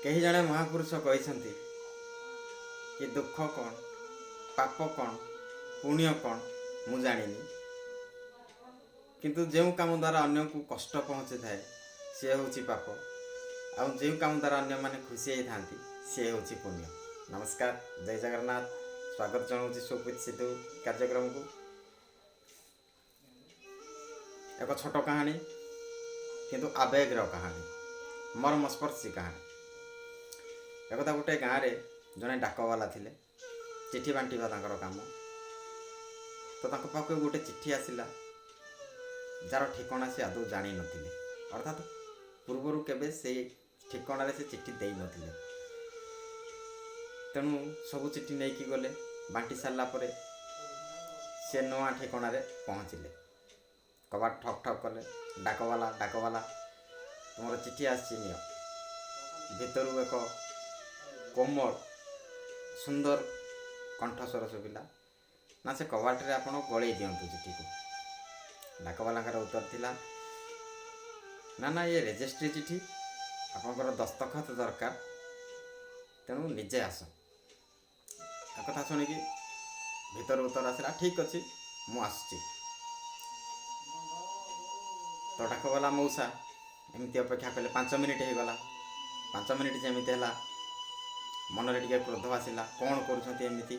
କେହି ଜଣେ ମହାପୁରୁଷ କହିଛନ୍ତି କି ଦୁଃଖ କ'ଣ, ପାପ କ'ଣ, ପୁଣ୍ୟ କ'ଣ ମୁଁ ଜାଣିନି, କିନ୍ତୁ ଯେଉଁ କାମ ଦ୍ୱାରା ଅନ୍ୟକୁ କଷ୍ଟ ପହଞ୍ଚିଥାଏ ସିଏ ହେଉଛି ପାପ, ଆଉ ଯେଉଁ କାମ ଦ୍ୱାରା ଅନ୍ୟମାନେ ଖୁସି ହେଇଥାନ୍ତି ସିଏ ହେଉଛି ପୁଣ୍ୟ। ନମସ୍କାର, ଜୟ ଜଗନ୍ନାଥ। ସ୍ୱାଗତ ଜଣାଉଛି ସୁପ୍ରୀତ ସିଧୁ କାର୍ଯ୍ୟକ୍ରମକୁ। ଏକ ଛୋଟ କାହାଣୀ, କିନ୍ତୁ ଆବେଗର କାହାଣୀ, ମର୍ମସ୍ପର୍ଶୀ କାହାଣୀ। ଏକଦା ଗୋଟେ ଗାଁରେ ଜଣେ ଡାକବାଲା ଥିଲେ। ଚିଠି ବାଣ୍ଟିବା ତାଙ୍କର କାମ। ତ ତାଙ୍କ ପାଖକୁ ଗୋଟେ ଚିଠି ଆସିଲା, ଯାହାର ଠିକଣା ସେ ଆଦୌ ଜାଣିନଥିଲେ, ଅର୍ଥାତ୍ ପୂର୍ବରୁ କେବେ ସେଇ ଠିକଣାରେ ସେ ଚିଠି ଦେଇନଥିଲେ। ତେଣୁ ସବୁ ଚିଠି ନେଇକି ଗଲେ। ବାଣ୍ଟି ସାରିଲା ପରେ ସେ ନୂଆ ଠିକଣାରେ ପହଞ୍ଚିଲେ। କବାଟ ଠକ୍ ଠକ୍ କଲେ। "ଡାକବାଲା, ଡାକବାଲା, ତୁମର ଚିଠି ଆସିଛି, ନିଅ।" ଭିତରୁ ଏକ କୋମଳ ସୁନ୍ଦର କଣ୍ଠସ୍ୱର ଶୁଭିଲା, "ନା, ସେ କବାଟରେ ଆପଣ ଗଳେଇ ଦିଅନ୍ତୁ ଚିଠିକୁ।" ଡାକବାଲାଙ୍କର ଉତ୍ତର ଥିଲା, "ନା ନା, ଇଏ ରେଜିଷ୍ଟ୍ରି ଚିଠି, ଆପଣଙ୍କର ଦସ୍ତଖତ ଦରକାର, ତେଣୁ ନିଜେ ଆସ।" କଥା ଶୁଣିକି ଭିତରୁ ଉତ୍ତର ଆସିଲା, "ଠିକ୍ ଅଛି, ମୁଁ ଆସୁଛି।" ତ ଡାକବାଲା ମଉସା ଏମିତି ଅପେକ୍ଷା କଲେ। 5 ମିନିଟ୍ ହେଇଗଲା। 5 ମିନିଟ୍ ଯେମିତି ହେଲା, ମନରେ ଟିକେ କ୍ରୋଧ ଆସିଲା। କ'ଣ କରୁଛନ୍ତି ଏମିତି?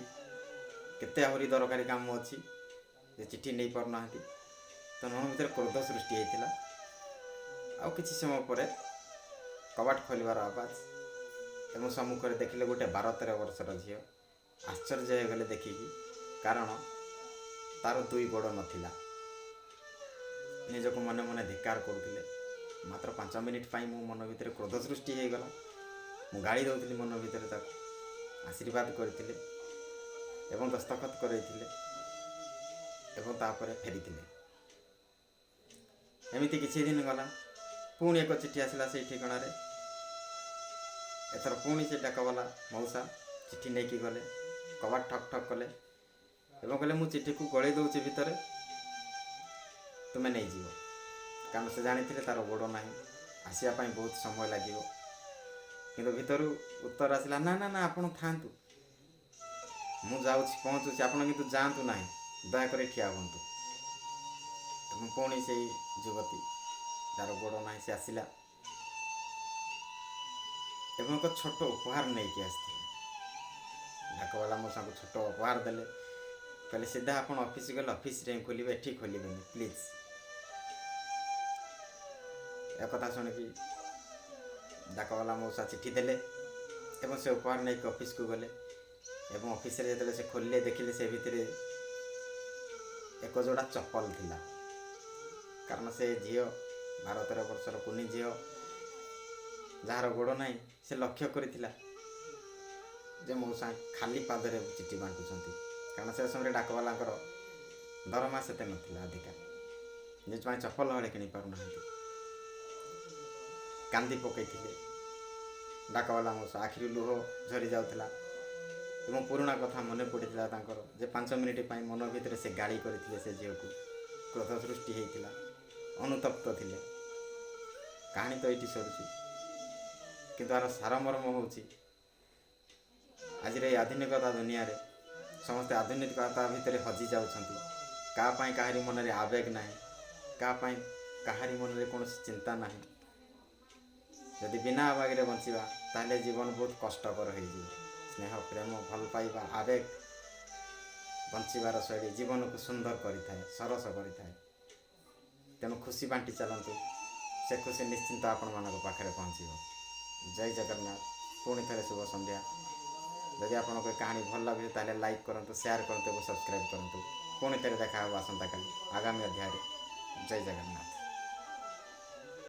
କେତେ ଆହୁରି ଦରକାରୀ କାମ ଅଛି ଯେ ଚିଠି ନେଇପାରୁନାହାନ୍ତି? ତ ମନ ଭିତରେ କ୍ରୋଧ ସୃଷ୍ଟି ହେଇଥିଲା। ଆଉ କିଛି ସମୟ ପରେ କବାଟ ଖୋଲିବାର ଆବାଜ ଏବଂ ସମ୍ମୁଖରେ ଦେଖିଲେ ଗୋଟେ 12-13 ବର୍ଷର ଝିଅ। ଆଶ୍ଚର୍ଯ୍ୟ ହେଇଗଲେ ଦେଖିକି, କାରଣ ତାର ଦୁଇ ଗୋଡ଼ ନଥିଲା। ନିଜକୁ ମନେ ମନେ ଧିକ୍କାର କରୁଥିଲେ, ମାତ୍ର 5 ମିନିଟ୍ ପାଇଁ ମୋ ମନ ଭିତରେ କ୍ରୋଧ ସୃଷ୍ଟି ହେଇଗଲା, ମୁଁ ଗାଳି ଦେଉଥିଲି ମନ ଭିତରେ ତାକୁ। ଆଶୀର୍ବାଦ କରିଥିଲେ ଏବଂ ଦସ୍ତଖତ କରାଇଥିଲେ ଏବଂ ତାପରେ ଫେରିଥିଲେ। ଏମିତି କିଛି ଦିନ ଗଲା। ପୁଣି ଏକ ଚିଠି ଆସିଲା ସେଇ ଠିକଣାରେ। ଏଥର ପୁଣି ସେ ଡାକବାଲା ମଉସା ଚିଠି ନେଇକି ଗଲେ। କବାଟ ଠକ୍ ଠକ୍ କଲେ ଏବଂ କହିଲେ, "ମୁଁ ଚିଠିକୁ ଗଳେଇ ଦେଉଛି ଭିତରେ, ତୁମେ ନେଇଯିବ।" କାରଣ ସେ ଜାଣିଥିଲେ ତାର ଗୋଡ଼ ନାହିଁ, ଆସିବା ପାଇଁ ବହୁତ ସମୟ ଲାଗିବ। କିନ୍ତୁ ଭିତରୁ ଉତ୍ତର ଆସିଲା, "ନା ନା ନା, ଆପଣ ଥାଆନ୍ତୁ, ମୁଁ ଯାଉଛି, ପହଞ୍ଚୁଛି। ଆପଣ କିନ୍ତୁ ଯାଆନ୍ତୁ ନାହିଁ, ଦୟାକରି ଠିଆ ହୁଅନ୍ତୁ।" ଏବଂ ପୁଣି ସେଇ ଯୁବତୀ, ଯାହାର ଗୋଡ଼ ନାହିଁ, ସେ ଆସିଲା ଏବଂ ଏକ ଛୋଟ ଉପହାର ନେଇକି ଆସିଥିଲେ। ଡାକବାଲା ମଉସାଙ୍କୁ ଛୋଟ ଉପହାର ଦେଲେ। କହିଲେ, "ସିଧା ଆପଣ ଅଫିସ୍ ଗଲେ ଅଫିସରେ ହିଁ ଖୋଲିବେ, ଏଠି ଖୋଲିବେନି, ପ୍ଲିଜ୍।" ଏକଥା ଶୁଣିକି ଡାକବାଲା ମଉସା ଚିଠି ଦେଲେ ଏବଂ ସେ ଉପହାର ନେଇକି ଅଫିସକୁ ଗଲେ ଏବଂ ଅଫିସରେ ଯେତେବେଳେ ସେ ଖୋଲିଲେ, ଦେଖିଲେ ସେ ଭିତରେ ଏକ ଯୋଡ଼ା ଚପଲ ଥିଲା। କାରଣ ସେ ଝିଅ, 12-13 ବର୍ଷର କୁନି ଝିଅ, ଯାହାର ଗୋଡ଼ ନାହିଁ, ସେ ଲକ୍ଷ୍ୟ କରିଥିଲା ଯେ ମଉସା ଖାଲି ପାଦରେ ଚିଠି ବାଣ୍ଟୁଛନ୍ତି। କାରଣ ସେ ସମୟରେ ଡାକବାଲାଙ୍କର ଦରମା ସେତେ ନଥିଲା ଅଧିକା, ନିଜ ପାଇଁ ଚପଲ ହଳେ କିଣି ପାରୁନାହାନ୍ତି। କାନ୍ଦି ପକାଇଥିଲେ ଡାକବାଲା ମଉସା। ଆଖିରୁ ଲୁହ ଝରି ଯାଉଥିଲା ଏବଂ ପୁରୁଣା କଥା ମନେ ପଡ଼ିଥିଲା ତାଙ୍କର ଯେ 5 ମିନିଟ୍ ପାଇଁ ମନ ଭିତରେ ସେ ଗାଳି କରିଥିଲେ ସେ ଝିଅକୁ, କ୍ରୋଧ ସୃଷ୍ଟି ହେଇଥିଲା, ଅନୁତପ୍ତ ଥିଲେ। କାହାଣୀ ତ ଏଇଠି ସରୁଛି, କିନ୍ତୁ ଏହାର ସାରମର୍ମ ହେଉଛି, ଆଜିର ଏଇ ଆଧୁନିକତା ଦୁନିଆରେ ସମସ୍ତେ ଆଧୁନିକତା ଭିତରେ ହଜି ଯାଉଛନ୍ତି। କାହା ପାଇଁ କାହାରି ମନରେ ଆବେଗ ନାହିଁ, କାହା ପାଇଁ କାହାରି ମନରେ କୌଣସି ଚିନ୍ତା ନାହିଁ। ଯଦି ବିନା ଆବେଗରେ ବଞ୍ଚିବା, ତାହେଲେ ଜୀବନ ବହୁତ କଷ୍ଟକର ହେଇଯିବ। ସ୍ନେହ, ପ୍ରେମ, ଭଲ ପାଇବା, ଆବେଗ, ବଞ୍ଚିବାର ଶୈଳୀ ଜୀବନକୁ ସୁନ୍ଦର କରିଥାଏ, ସରସ କରିଥାଏ। ତେଣୁ ଖୁସି ବାଣ୍ଟି ଚାଲନ୍ତୁ, ସେ ଖୁସି ନିଶ୍ଚିନ୍ତ ଆପଣମାନଙ୍କ ପାଖରେ ପହଞ୍ଚିବ। ଜୟ ଜଗନ୍ନାଥ। ପୁଣି ଥରେ ଶୁଭ ସନ୍ଧ୍ୟା। ଯଦି ଆପଣଙ୍କୁ ଏ କାହାଣୀ ଭଲ ଲାଗୁଛି, ତାହେଲେ ଲାଇକ୍ କରନ୍ତୁ, ସେୟାର କରନ୍ତୁ ଏବଂ ସବସ୍କ୍ରାଇବ୍ କରନ୍ତୁ। ପୁଣି ଥରେ ଦେଖା ହେବ ଆସନ୍ତାକାଲି ଆଗାମୀ ଅଧ୍ୟାୟରେ। ଜୟ ଜଗନ୍ନାଥ।